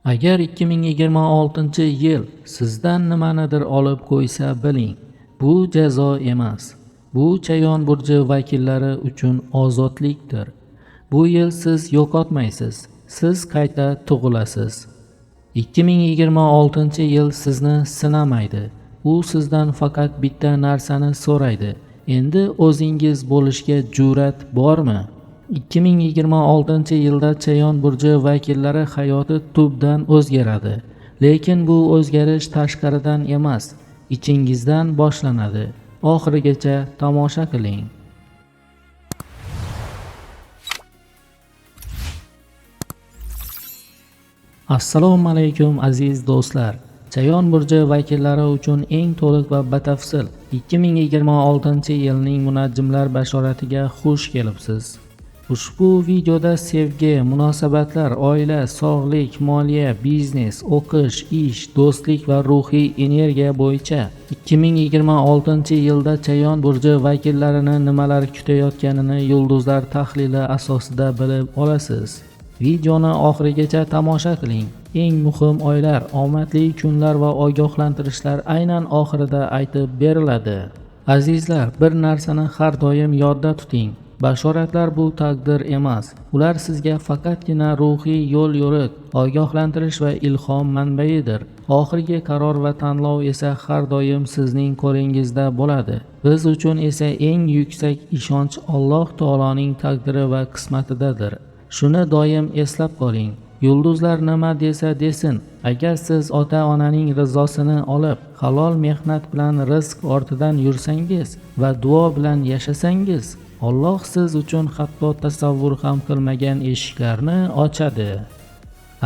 Agar 2026-yil sizdan nimanidir olib qo'ysa biling, bu jazo emas. Bu Chayon burji vakillari uchun ozodlikdir. Bu yil siz yo'qotmaysiz, siz qayta tug'ilasiz. 2026-yil sizni sinamaydi. U sizdan faqat bitta narsani so'raydi. Endi o'zingiz bo'lishga jur'at bormi? 2026-yilda Chayon burji vakillari hayoti tubdan o'zgaradi. Lekin bu o'zgarish tashqaridan emas, ichingizdan boshlanadi. Oxirigacha tomosha qiling. Assalomu alaykum aziz do'stlar. Chayon burji vakillari uchun eng to'liq va batafsil 2026-yilning munajjimlar bashoratiga xush kelibsiz. Ushbu videoda sevgi, munosabatlar, oila, sog'lik, moliya, biznes, o'qish, ish, do'stlik va ruhiy energiya bo'yicha 2026-yilda Chayon burji vakillarini nimalar kutayotganini yulduzlar tahlili asosida bilib olasiz. Videoni oxirigacha tomosha qiling. Eng muhim oylar, omadli kunlar va ogohlantirishlar aynan oxirida aytib beriladi. Azizlar, bir narsani har doim yodda tuting. Bashoratlar bu taqdir emas. Ular sizga faqatgina ruhiy yo'l-yo'riq, ogohlantirish va ilhom manbaidir. Oxirgi qaror va tanlov esa har doim sizning qo'lingizda bo'ladi. Biz uchun esa eng yuksak ishonch Alloh taoloning taqdiri va qismatidadir. Shuni doim eslab qoling. Yulduzlar nima desa desin, agar siz ota-onaning rizosini olib, halol mehnat bilan rizq ortidan yursangiz va duo bilan yashasangiz, Alloh siz uchun hatto tasavvur ham qilmagan eshiklarni ochadi.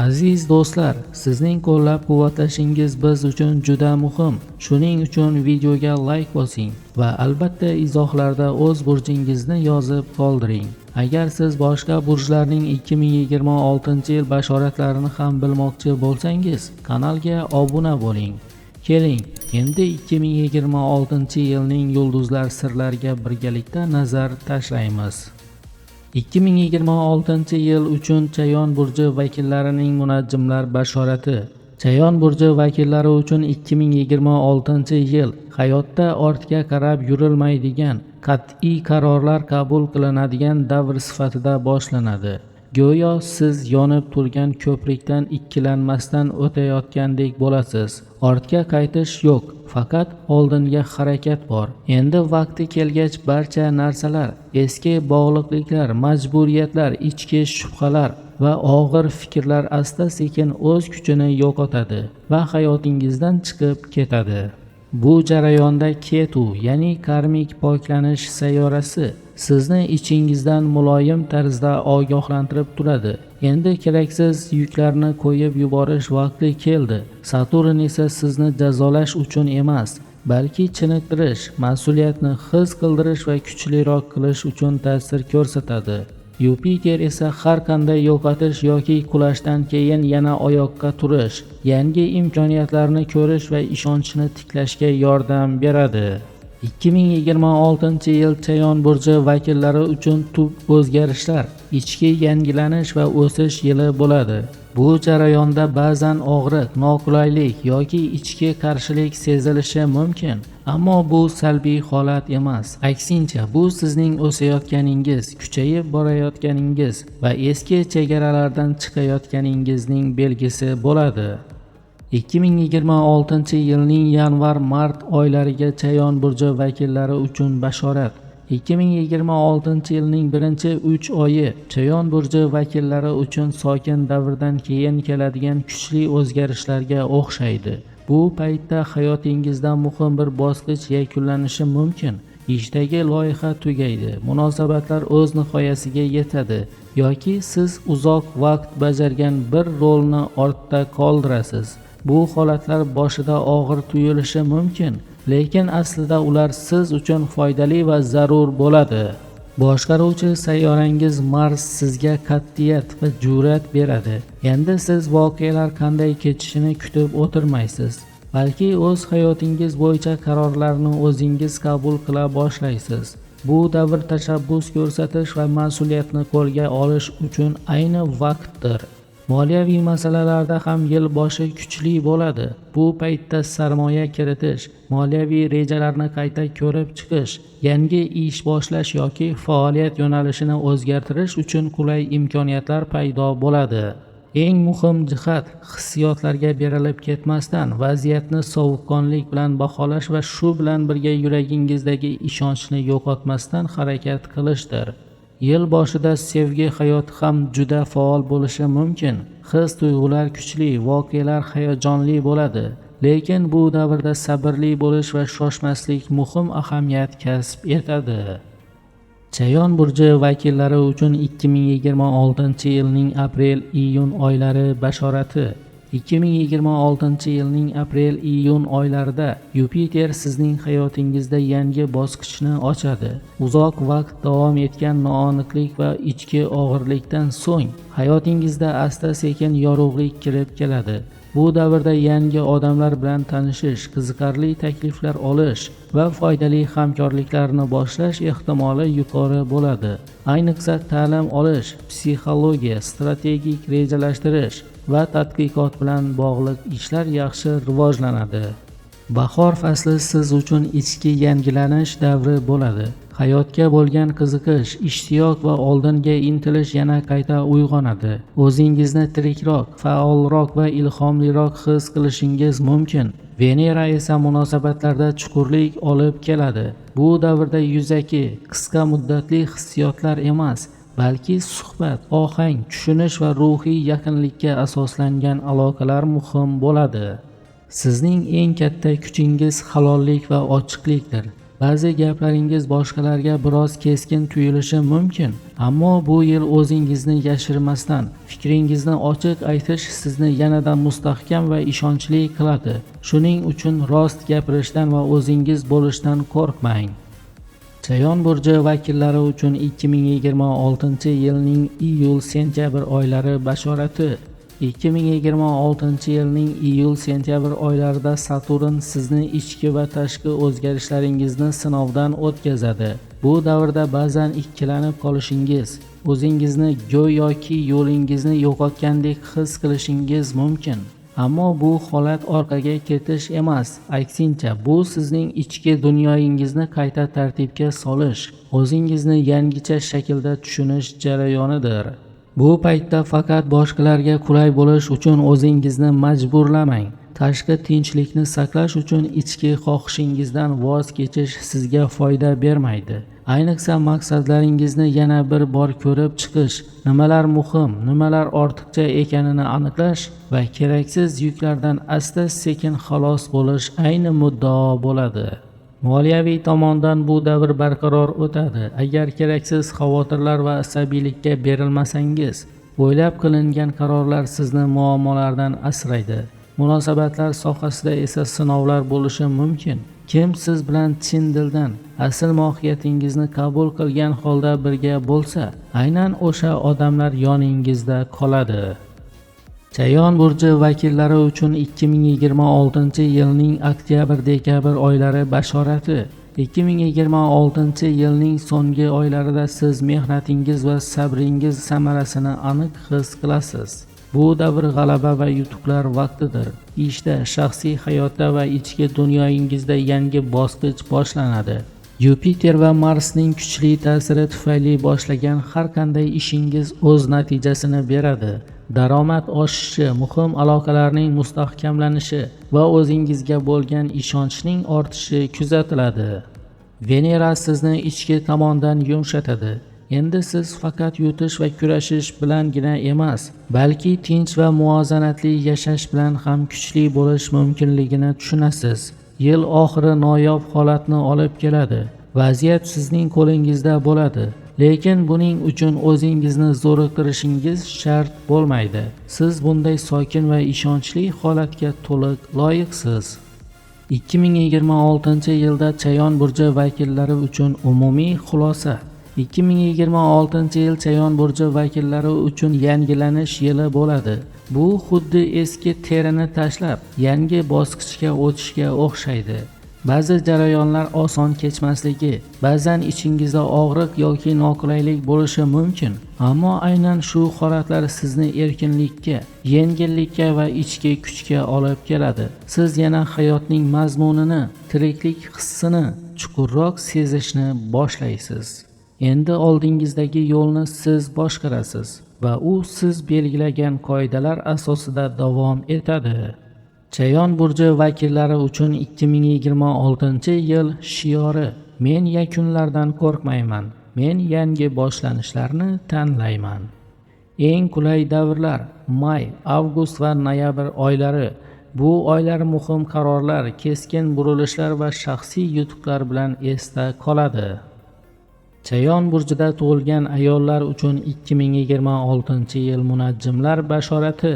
Aziz do'stlar, sizning qo'llab-quvvatlashingiz biz uchun juda muhim. Shuning uchun videoga like bosing va albatta izohlarda o'z burjingizni yozib qoldiring. Agar siz boshqa burjlarning 2026-yil bashoratlarini ham bilmoqchi bo'lsangiz, kanalga obuna bo'ling. Keling, endi 2026-yilning yulduzlar sirlariga birgalikda nazar tashlaymiz. 2026-yil uchun Chayon burji vakillarining munajjimlar bashorati. Chayon burji vakillari uchun 2026-yil hayotda ortga qarab yurilmaydigan, qat'iy qarorlar qabul qilinadigan davr sifatida boshlanadi. Go'yo siz yonib turgan ko'prikdan ikkilanmasdan o'tayotgandek bo'lasiz. Ortga qaytish yo'q, faqat oldinga harakat bor. Endi vaqti kelgach barcha narsalar, eski bog'liqliklar, majburiyatlar, ichki shubhalar va og'ir fikrlar asta-sekin o'z kuchini yo'qotadi va hayotingizdan chiqib ketadi. Bu jarayonda Ketu, ya'ni karmik poklanish sayyorasi sizni ichingizdan muloyim tarzda ogohlantirib turadi. Endi keraksiz yuklarni qo'yib yuborish vaqti keldi. Saturn esa sizni jazolash uchun emas, balki chiniqtirish, mas'uliyatni his qildirish va kuchliroq qilish uchun ta'sir ko'rsatadi. Yupiter esa har qanday yo'qotish yoki qulashdan keyin yana oyoqqa turish, yangi imkoniyatlarni ko'rish va ishonchni tiklashga yordam beradi. 2026-yil Chayon burji vakillari uchun tub o'zgarishlar, ichki yangilanish va o'sish yili bo'ladi. Bu jarayonda ba'zan og'riq, noqulaylik yoki ichki qarshilik sezilishi mumkin, ammo bu salbiy holat emas. Aksincha, bu sizning o'sayotganingiz, kuchayib borayotganingiz va eski chegaralardan chiqayotganingizning belgisi bo'ladi. 2026-yilning yanvar-mart oylariga Chayon burji vakillari uchun bashorat. 2026-yilning birinchi 3 oyi Chayon burji vakillari uchun sokin davrdan keyin keladigan kuchli o'zgarishlarga o'xshaydi. Bu paytda hayotingizda muhim bir bosqich yakunlanishi mumkin. Ishdagi loyiha tugaydi, munosabatlar o'z nihoyasiga yetadi yoki siz uzoq vaqt bajargan bir rolni ortda qoldirasiz. Bu holatlar boshida og'ir tuyulishi mumkin, lekin aslida ular siz uchun foydali va zarur bo'ladi. Boshqaruvchi sayyorangiz Mars sizga qat'iyat va jur'at beradi. Endi siz voqealar qanday kechishini kutib o'tirmaysiz, balki o'z hayotingiz bo'yicha qarorlarni o'zingiz qabul qila boshlaysiz. Bu davr tashabbus ko'rsatish va mas'uliyatni qo'lga olish uchun ayni vaqtdir. Moliyaviy masalalarda ham yil boshi kuchli bo'ladi. Bu paytda sarmoya kiritish, moliyaviy rejalarni qayta ko'rib chiqish, yangi ish boshlash yoki faoliyat yo'nalishini o'zgartirish uchun qulay imkoniyatlar paydo bo'ladi. Eng muhim jihat hissiyotlarga berilib ketmasdan vaziyatni sovuqqonlik bilan baholash va shu bilan birga yuragingizdagi ishonchni yo'qotmasdan harakat qilishdir. Yil boshida sevgi hayoti ham juda faol bo'lishi mumkin. His-tuyg'ular kuchli, voqealar hayajonli bo'ladi. Lekin bu davrda sabrli bo'lish va shoshmaslik muhim ahamiyat kasb etadi. Chayon burji vakillari uchun 2026-yilning aprel-iyun oylari bashorati. 2026-yilning aprel-iyun oylarida Yupiter sizning hayotingizda yangi bosqichni ochadi. Uzoq vaqt davom etgan noaniqlik va ichki og'irlikdan so'ng hayotingizda asta-sekin yorug'lik kirib keladi. Bu davrda yangi odamlar bilan tanishish, qiziqarli takliflar olish va foydali hamkorliklarni boshlash ehtimoli yuqori bo'ladi. Ayniqsa ta'lim olish, psixologiya, strategik rejalashtirish va tadqiqot bilan bog'liq ishlar yaxshi rivojlanadi. Bahor fasli siz uchun ichki yangilanish davri bo'ladi. Hayotga bo'lgan qiziqish, ishtiyoq va oldinga intilish yana qayta uyg'onadi. O'zingizni tirikroq, faolroq va ilhomliroq his qilishingiz mumkin. Venera esa munosabatlarda chuqurlik olib keladi. Bu davrda yuzaki, qisqa muddatli hissiyotlar emas, balki suhbat, ohang, tushunish va ruhiy yaqinlikka asoslangan aloqalar muhim bo'ladi. Sizning eng katta kuchingiz halollik va ochiqlikdir. Ba'zi gaplaringiz boshqalarga biroz keskin tuyulishi mumkin, ammo bu yil o'zingizni yashirmasdan, fikringizni ochiq aytish sizni yanada mustahkam va ishonchli qiladi. Shuning uchun rost gapirishdan va o'zingiz bo'lishdan qo'rqmang. Chayon burji vakillari uchun 2026-yilning iyul-sentyabr oylari bashorati. 2026-yilning iyul-sentyabr oylarida Saturn sizni ichki va tashqi o'zgarishlaringizni sinovdan o'tkazadi. Bu davrda ba'zan ikkilanib qolishingiz, o'zingizni go'yoki yo'lingizni yo'qotgandek his qilishingiz mumkin. Ammo bu holat orqaga ketish emas, aksincha bu sizning ichki dunyoyingizni qayta tartibga solish, o'zingizni yangicha shaklda tushunish jarayonidir. Bu paytda faqat boshqalarga qulay bo'lish uchun o'zingizni majburlamang. Tashqi tinchlikni saqlash uchun ichki xohishingizdan voz kechish sizga foyda bermaydi. Ayniqsa maqsadlaringizni yana bir bor ko'rib chiqish, nimalar muhim, nimalar ortiqcha ekanini aniqlash va keraksiz yuklardan asta-sekin xalos bo'lish ayni muddao bo'ladi. Moliyaviy tomondan bu davr barqaror o'tadi. Agar keraksiz xavotirlar va asabiylikka berilmasangiz, o'ylab qilingan qarorlar sizni muammolardan asraydi. Munosabatlar sohasida esa sinovlar bo'lishi mumkin. Kim siz bilan chin dildan, asl mohiyatingizni qabul qilgan holda birga bo'lsa, aynan o'sha odamlar yoningizda qoladi. Chayon burji vakillari uchun 2026-yilning oktyabr-dekabr oylari bashorati. 2026-yilning so'nggi oylarida siz mehnatingiz va sabringiz samarasini aniq his qilasiz. Bu davr g'alaba va yutuqlar vaqtidir. Ishda, shaxsiy hayotda va ichki dunyoyingizda yangi bosqich boshlanadi. Yupiter va Marsning kuchli ta'siri tufayli boshlagan har qanday ishingiz o'z natijasini beradi. Daromad oshishi, muhim aloqalarning mustahkamlanishi va o'zingizga bo'lgan ishonchning ortishi kuzatiladi. Venera sizni ichki tomondan yumshatadi. Endi siz faqat yutish va kurashish bilangina emas, balki tinch va muvozanatli yashash bilan ham kuchli bo'lish mumkinligini tushunasiz. Yil oxiri noyob holatni olib keladi. Vaziyat sizning qo'lingizda bo'ladi. Lekin buning uchun o'zingizni zo'riqtirishingiz shart bo'lmaydi. Siz bunday sokin va ishonchli holatga to'liq loyiqsiz. 2026-yilda Chayon burji vakillari uchun umumiy xulosa. 2026-yil Chayon burji vakillari uchun yangilanish yili bo'ladi. Bu xuddi eski terini tashlab, yangi bosqichga o'tishga o'xshaydi. Ba'zi jarayonlar oson kechmasligi, ba'zan ichingizda og'riq yoki noqulaylik bo'lishi mumkin, ammo aynan shu holatlar sizni erkinlikka, yengillikka va ichki kuchga olib keladi. Siz yana hayotning mazmunini, tiriklik hissini chuqurroq sezishni boshlaysiz. Endi oldingizdagi yo'lni siz boshqarasiz va u siz belgilagan qoidalar asosida davom etadi. Chayon burji vakillari uchun 2026-yil shiori: Men yakunlardan qo'rqmayman, men yangi boshlanishlarni tanlayman. Eng qulay davrlar may, avgust va noyabr oylari. Bu oylar muhim qarorlar, keskin burilishlar va shaxsiy yutuqlar bilan esda qoladi. Chayon burjida tug'ilgan ayollar uchun 2026-yil munajjimlar bashorati.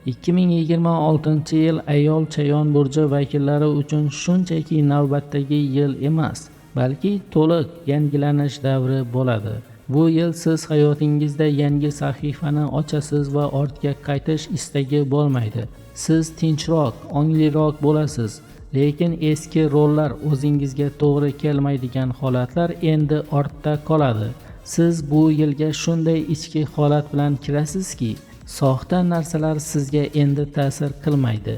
2026-yil ayol Chayon burji vakillari uchun shunchaki navbatdagi yil emas, balki to'liq yangilanish davri bo'ladi. Bu yil siz hayotingizda yangi sahifani ochasiz va ortga qaytish istagi bo'lmaydi. Siz tinchroq, ongliroq bo'lasiz, lekin eski rollar, o'zingizga to'g'ri kelmaydigan holatlar endi ortda qoladi. Siz bu yilga shunday ichki holat bilan kirasizki, soxta narsalar sizga endi ta'sir qilmaydi.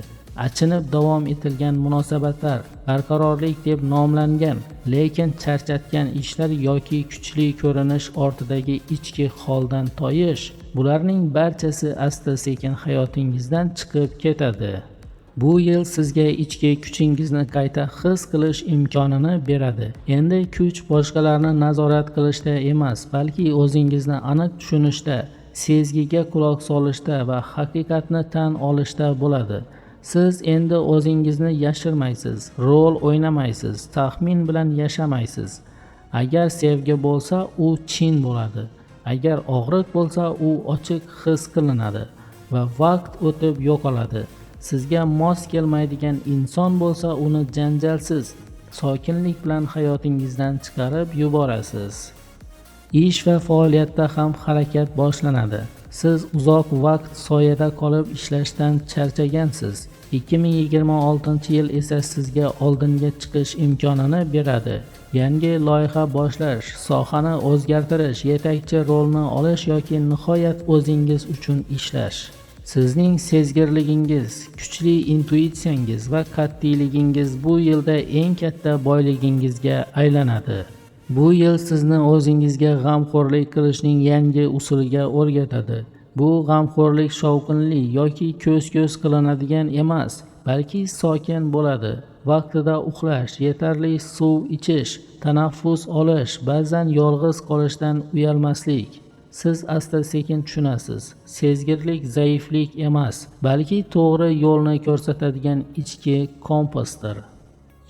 Achinib davom etilgan munosabatlar, barqarorlik deb nomlangan, lekin charchatgan ishlar yoki kuchli ko'rinish ortidagi ichki holdan toyish, bularning barchasi asta-sekin hayotingizdan chiqib ketadi. Bu yil sizga ichki kuchingizni qayta his qilish imkonini beradi. Endi kuch boshqalarni nazorat qilishda emas, balki o'zingizni aniq tushunishda, sezgiga quloq solishda va haqiqatni tan olishda bo'ladi. Siz endi o'zingizni yashirmaysiz, rol o'ynamaysiz, taxmin bilan yashamaysiz. Agar sevgi bo'lsa, u chin bo'ladi. Agar og'riq bo'lsa, u ochiq his qilinadi va vaqt o'tib yo'qoladi. Sizga mos kelmaydigan inson bo'lsa, uni janjalsiz, sokinlik bilan hayotingizdan chiqarib yuborasiz. Ish va faoliyatda ham harakat boshlanadi. Siz uzoq vaqt soyada qolib ishlashdan charchagansiz. 2026-yil esa sizga oldinga chiqish imkonini beradi. Yangi loyiha boshlash, sohani o'zgartirish, yetakchi rolni olish yoki nihoyat o'zingiz uchun ishlash. Sizning sezgirligingiz, kuchli intuitsiyangiz va qat'iyligingiz bu yilda eng katta boyligingizga aylanadi. Bu yil sizni o'zingizga g'amxo'rlik qilishning yangi usuliga o'rgatadi. Bu g'amxo'rlik shovqinli yoki ko'z-ko'z qilinadigan emas, balki sokin bo'ladi. Vaqtida uxlash, yetarli suv ichish, tanaffus olish, ba'zan yolg'iz qolishdan uyalmaslik. Siz asta-sekin tushunasiz. Sezgirlik zaiflik emas, balki to'g'ri yo'lni ko'rsatadigan ichki kompasdir.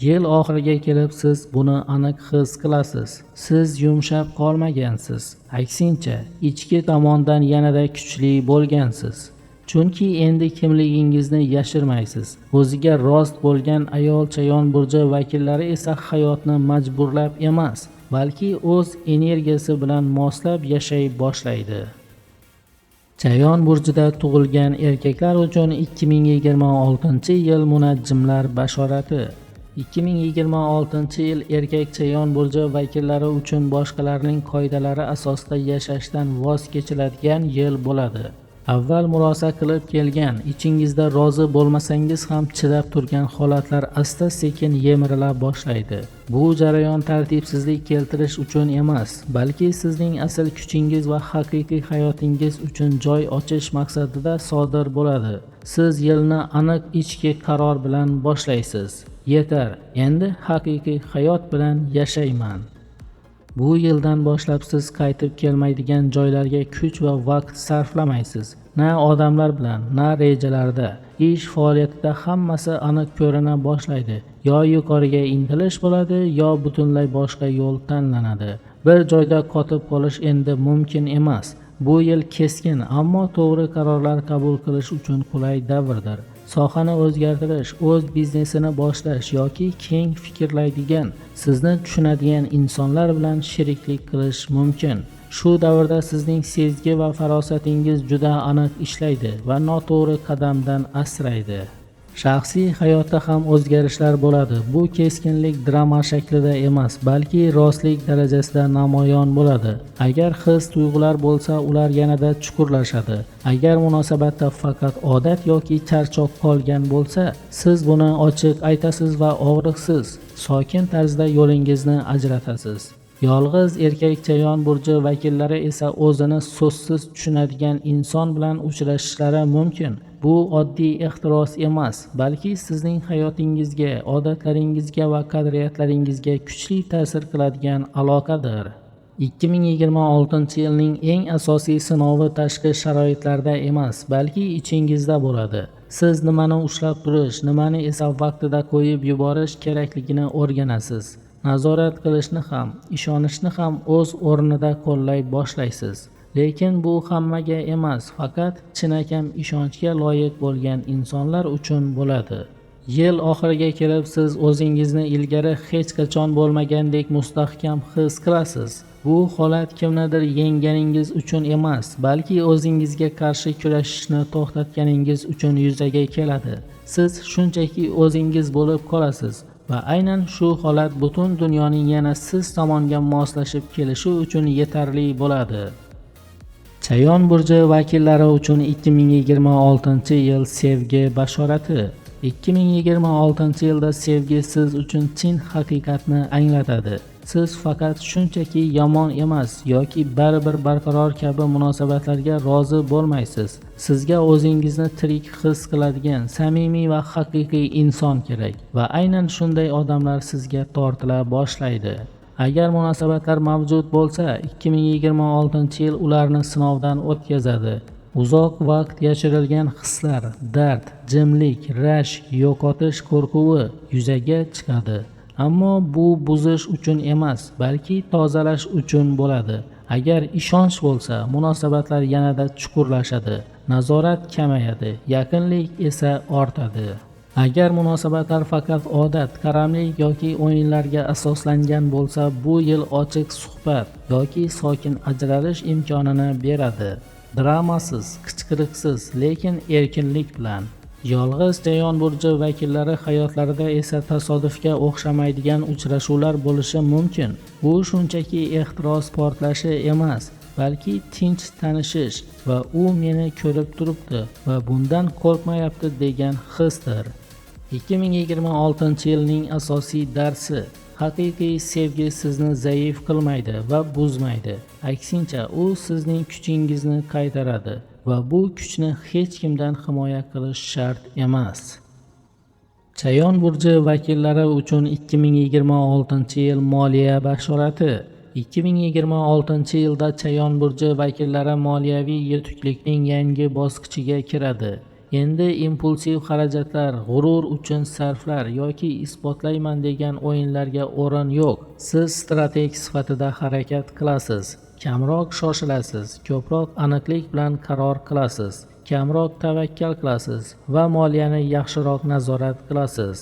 Yil oxiriga kelib siz buni aniq his qilasiz. Siz yumshab qolmagansiz. Aksincha, ichki tomondan yanada kuchli bo'lgansiz. Chunki endi kimligingizni yashirmaysiz. O'ziga rost bo'lgan ayol Chayon burji vakillari esa hayotni majburlab emas, balki o'z energiyasi bilan moslab yashay boshlaydi. Chayon burjida tug'ilgan erkaklar uchun 2026-yil munajjimlar bashorati. 2026-yil erkak Chayon burji vakillari uchun boshqalarning qoidalari asosida yashashdan voz kechiladigan yil bo'ladi. Avval murosa qilib kelgan, ichingizda rozi bo'lmasangiz ham chidab turgan holatlar asta-sekin yemirila boshlaydi. Bu jarayon tartibsizlik keltirish uchun emas, balki sizning asl kuchingiz va haqiqiy hayotingiz uchun joy ochish maqsadida sodir bo'ladi. Siz yilni aniq ichki qaror bilan boshlaysiz. Yetar, endi haqiqiy hayot bilan yashayman. Bu yildan boshlab siz qaytib kelmaydigan joylarga kuch va vaqt sarflamaysiz. Na odamlar bilan, na rejalarda. Ish faoliyatida hammasi aniq ko'rina boshlaydi. Yo yuqoriga intilish bo'ladi, yo butunlay boshqa yo'l tanlanadi. Bir joyda qotib qolish endi mumkin emas. Bu yil keskin, ammo to'g'ri qarorlar qabul qilish uchun qulay davrdir. Sohani o'zgartirish, o'z biznesini boshlash yoki keng fikrlaydigan, sizni tushunadigan insonlar bilan sheriklik qilish mumkin. Shu davrda sizning sezgi va farosatingiz juda aniq ishlaydi va noto'g'ri qadamdan asraydi. Shaxsiy hayotda ham o'zgarishlar bo'ladi. Bu keskinlik drama shaklida emas, balki rostlik darajasida namoyon bo'ladi. Agar his tuyg'ular bo'lsa, ular yanada chuqurlashadi. Agar munosabatda faqat odat yoki charchoq qolgan bo'lsa, siz buni ochiq aytasiz va og'riqsiz, sokin tarzda yo'lingizni ajratasiz. Yolg'iz erkak Chayon burji vakillari esa o'zini so'zsiz tushunadigan inson bilan uchrashishlari mumkin. Bu oddiy ehtiros emas, balki sizning hayotingizga, odatlaringizga va qadriyatlaringizga kuchli ta'sir qiladigan aloqadir. 2026-yilning eng asosiy sinovi tashqi sharoitlarda emas, balki ichingizda bo'ladi. Siz nimani ushlab turish, nimani esa vaqtida qo'yib yuborish kerakligini o'rganasiz. Nazorat qilishni ham, ishonishni ham o'z o'rnida qo'llay boshlaysiz. Lekin bu hammaga emas, faqat chinakam ishonchga loyiq bo'lgan insonlar uchun bo'ladi. Yil oxiriga kelib siz o'zingizni ilgari hech qachon bo'lmagandek mustahkam his qilasiz. Bu holat kimnidir yengganingiz uchun emas, balki o'zingizga qarshi kurashishni to'xtatganingiz uchun yuzaga keladi. Siz shunchaki o'zingiz bo'lib qolasiz va aynan shu holat butun dunyoning yana siz tomonga moslashib kelishi uchun yetarli bo'ladi. Chayon burji vakillari uchun 2026-yil sevgi bashorati. 2026-yilda sevgi siz uchun chin haqiqatni anglatadi. Siz faqat shunchaki yomon emas yoki baribir barqaror kabi munosabatlarga rozi bo'lmaysiz. Sizga o'zingizni tirik his qiladigan samimiy va haqiqiy inson kerak va aynan shunday odamlar sizga tortila boshlaydi. Agar munosabatlar mavjud bo'lsa, 2026-yil ularni sinovdan o'tkazadi. Uzoq vaqt yashirilgan hislar, dard, jimlik, rashk, yo'qotish qo'rquvi yuzaga chiqadi. Ammo bu buzish uchun emas, balki tozalash uchun bo'ladi. Agar ishonch bo'lsa, munosabatlar yanada chuqurlashadi, nazorat kamayadi, yaqinlik esa ortadi. Agar munosabatlar faqat odat, qaramlik yoki o'yinlarga asoslangan bo'lsa, bu yil ochiq suhbat yoki sokin ajralish imkonini beradi. Dramasiz, qichqiriqsiz, lekin erkinlik bilan. Yolg'iz Chayon burji vakillari hayotlarida esa tasodifga o'xshamaydigan uchrashuvlar bo'lishi mumkin. Bu shunchaki ehtiros portlashi emas, balki tinch tanishish va u meni ko'rib turibdi va bundan qo'rqmayapti degan hisdir. 2026-yilning asosiy darsi: haqiqiy sevgi sizni zaif qilmaydi va buzmaydi. Aksincha, u sizning kuchingizni qaytaradi va bu kuchni hech kimdan himoya qilish shart emas. Chayon burji vakillari uchun 2026-yil moliya bashorati. 2026-yilda Chayon burji vakillari moliyaviy yetuklikning yangi bosqichiga kiradi. Endi impulsiv xarajatlar, g'urur uchun sarflar yoki isbotlayman degan o'yinlarga o'rin yo'q. Siz strateg sifatida harakat qilasiz. Kamroq shoshilasiz, ko'proq aniqlik bilan qaror qilasiz, kamroq tavakkal qilasiz va moliyani yaxshiroq nazorat qilasiz.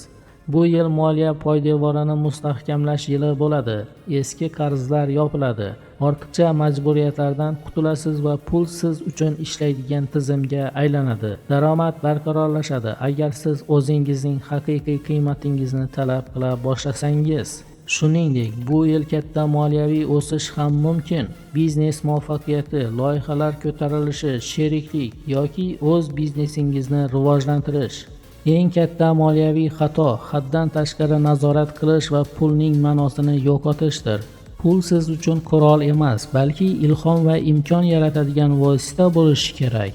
Bu yil moliya poydevorini mustahkamlash yili bo'ladi. Eski qarzlar yopiladi, ortiqcha majburiyatlardan qutulasiz va pul siz uchun ishlaydigan tizimga aylanadi. Daromad barqarorlashadi agar siz o'zingizning haqiqiy qiymatingizni talab qila boshlasangiz. Shuningdek, bu yil katta moliyaviy o'sish ham mumkin. Biznes muvaffaqiyati, loyihalar ko'tarilishi, sheriklik yoki o'z biznesingizni rivojlantirish. Eng katta moliyaviy xato haddan tashqari nazorat qilish va pulning ma'nosini yo'qotishdir. Pul siz uchun qurol emas, balki ilhom va imkon yaratadigan vosita bo'lishi kerak.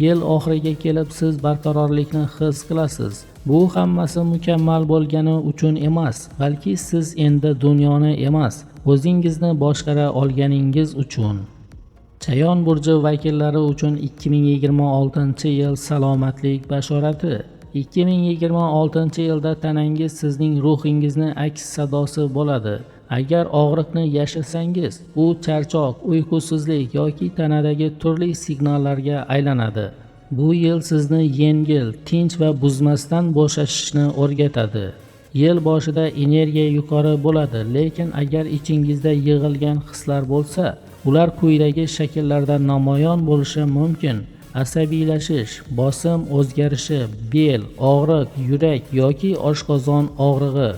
Yil oxiriga kelib siz barqarorlikni his qilasiz. Bu hammasi mukammal bo'lgani uchun emas, balki siz endi dunyoni emas, o'zingizni boshqara olganingiz uchun. Chayon burji vakillari uchun 2026-yil salomatlik bashorati. 2026-yilda tanangiz sizning ruhingizni aks sadosi bo'ladi. Agar og'riqni yashirsangiz, u charchoq, uyqusizlik yoki tanadagi turli signallarga aylanadi. Bu yil sizni yengil, tinch va buzmasdan bo'shashishni o'rgatadi. Yil boshida energiya yuqori bo'ladi, lekin agar ichingizda yig'ilgan hislar bo'lsa, ular quyidagi shakllarda namoyon bo'lishi mumkin. Asabiylashish, bosim o'zgarishi, bel, og'riq, yurak yoki oshqozon og'rig'i.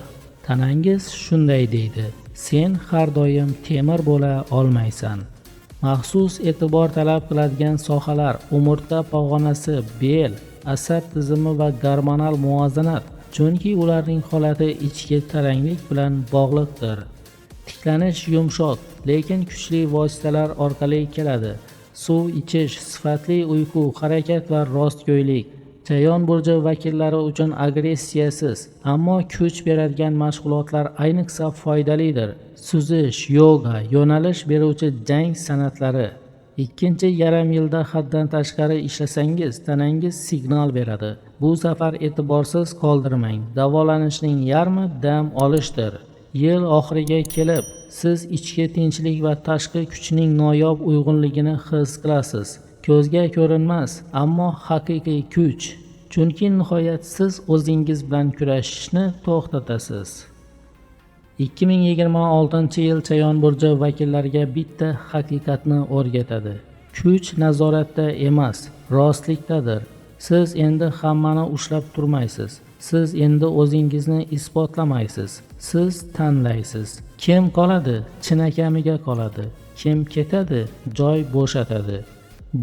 Tanangiz shunday deydi: sen har doim temir bo'la olmaysan. Maxsus e'tibor talab qiladigan sohalar: umurtqa pog'onasi, bel, asab tizimi va gormonal muvozanat, chunki ularning holati ichki taranglik bilan bog'liqdir. Tiklanish yumshoq, lekin kuchli vositalar orqali keladi. Suv ichish, sifatli uyqu, harakat va rostgo'ylik. Chayon burji vakillari uchun agressiyasiz, ammo kuch beradigan mashg'ulotlar ayniqsa foydalidir. Suzish, yoga, yo'nalish beruvchi jang san'atlari. Ikkinchi yarim yilda haddan tashqari ishlasangiz, tanangiz signal beradi. Bu safar e'tiborsiz qoldirmang. Davolanishning yarmi dam olishdir. Yil oxiriga kelib, siz ichki tinchlik va tashqi kuchning noyob uyg'unligini his qilasiz. Ko'zga ko'rinmas, ammo haqiqiy kuch. Chunki nihoyat siz o'zingiz bilan kurashishni to'xtatasiz. 2026-yil Chayon burji vakillariga bitta haqiqatni o'rgatadi. Kuch nazoratda emas, rostlikdadir. Siz endi hammani ushlab turmaysiz. Siz endi o'zingizni isbotlamaysiz. Siz tanlaysiz. Kim qoladi? Chinakamiga qoladi. Kim ketadi? Joy bo'shatadi.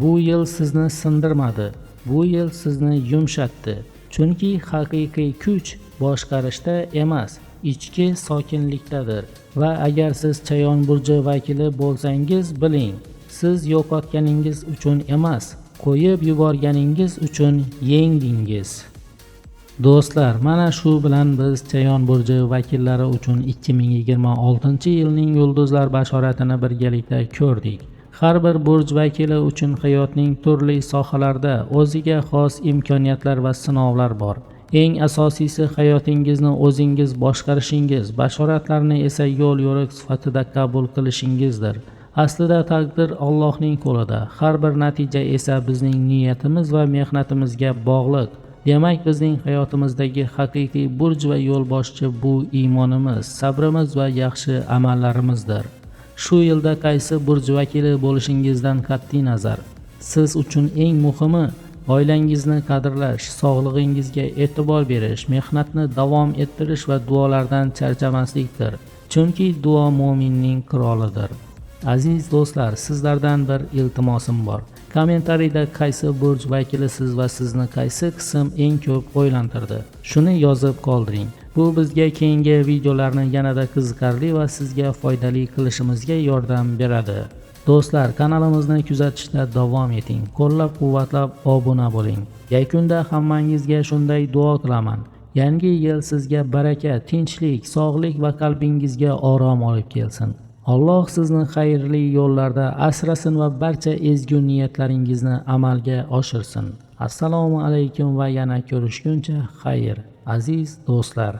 Bu yil sizni sindirmadi. Bu yil sizni yumshatdi. Chunki haqiqiy kuch boshqarishda emas, ichki sokinlikdadir. Va agar siz Chayon burji vakili bo'lsangiz, biling, siz yo'qotganingiz uchun emas, qo'yib yuborganingiz uchun yengdingiz. Do'stlar, mana shu bilan biz Chayon burji vakillari uchun 2026-yilning yulduzlar bashoratini birgalikda ko'rdik. Har bir burj vakili uchun hayotning turli sohalarida o'ziga xos imkoniyatlar va sinovlar bor. Eng asosiysi, hayotingizni o'zingiz boshqarishingiz, bashoratlarni esa yo'l-yo'riq sifatida qabul qilishingizdir. Aslida taqdir Allohning qo'lida. Har bir natija esa bizning niyatimiz va mehnatimizga bog'liq. Demak, bizning hayotimizdagi haqiqiy burj va yo'lboshchi bu iymonimiz, sabrimiz va yaxshi amallarimizdir. Shu yilda qaysi burj vakili bo'lishingizdan qat'iy nazar, siz uchun eng muhimi oilangizni qadrlash, sog'lig'ingizga e'tibor berish, mehnatni davom ettirish va duolardan charchamaslikdir. Chunki duo mo'minning qirolidir. Aziz do'stlar, sizlardan bir iltimosim bor. Kommentariyda qaysi burj vakilisiz va sizni qaysi qism eng ko'p o'ylantirdi? Shuni yozib qoldiring. Bu bizga keyingi videolarni yanada qiziqarli va sizga foydali qilishimizga yordam beradi. Do'stlar, kanalimizni kuzatishda davom eting. Qo'llab-quvvatlab obuna bo'ling. Yakunda hammangizga shunday duo qilaman. Yangi yil sizga baraka, tinchlik, sog'lik va qalbingizga orom olib kelsin. Alloh sizni xayrli yo'llarda asrasin va barcha ezgu niyatlaringizni amalga oshirsin. Assalomu alaykum va yana ko'rishguncha xayr, aziz do'stlar.